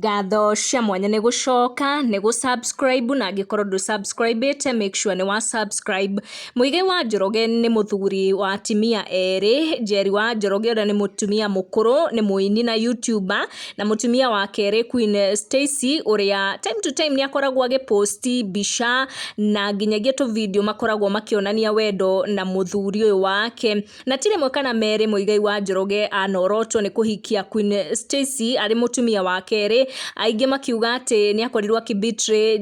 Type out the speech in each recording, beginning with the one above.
Ngatho cia mwanya nĩ gũcoka nĩ gũ subscribe na angĩkorwo ndũ subscribe ĩte, make sure nĩ wa subscribe. Muigai wa Njoroge nĩ mũthuri wa atimia erĩ. Njeri wa Njoroge ũrĩa nĩ mũtumia mũkũrũ, nĩ mũini na YouTuber, na mũtumia wa kerĩ Queen Stacy, ũrĩa time to time nĩ akoragwo agĩposti mbica na nginyagia tũ video makoragwo makĩonania wendo na mũthuri ũyũ wake. Na ti rĩmwe kana merĩ Muigai wa Njoroge anorotwo nĩ kũhikia Queen Stacy arĩ mũtumia wa kerĩ, aingĩ makiuga atĩ nĩ akorirwo akĩ betray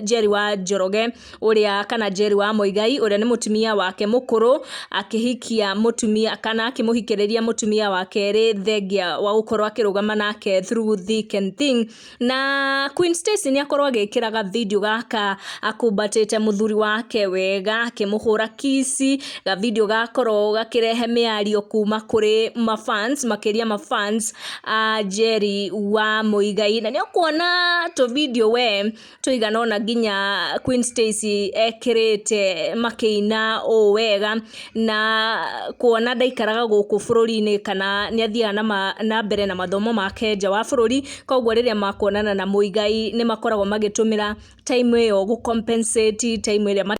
Njeri wa Njoroge ũrĩa kana Njeri wa Muigai ũrĩa nĩ mũtumia wake mũkũrũ, akĩhikia mũtumia kana akĩmũhikĩrĩria mũtumia wa kerĩ thengia wa gũkorwo akĩrũgama nake through thick and thin. Na Queen Stacy nĩ akorwo agĩkĩra ga video gaka akumbatĩte mũthuri wake wega, akĩmũhũra kiss. Ga video gakorwo gakĩrehe mĩario kuma kũrĩ mafans, makĩria mafans a Njeri wa Muigai. Na nĩ ũkuona tũ video we tũigana ũna nginya Queen Stacy ekĩrĩte makĩina ũũ wega, na kuona ndaikaraga gũkũ bũrũri-inĩ kana nĩ athiaga na mbere na mathomo make nja wa bũrũri. Koguo rĩrĩa makuonana na Muigai nĩ makoragwo magĩtũmĩra time ĩyo gũ compensate time ĩrĩa.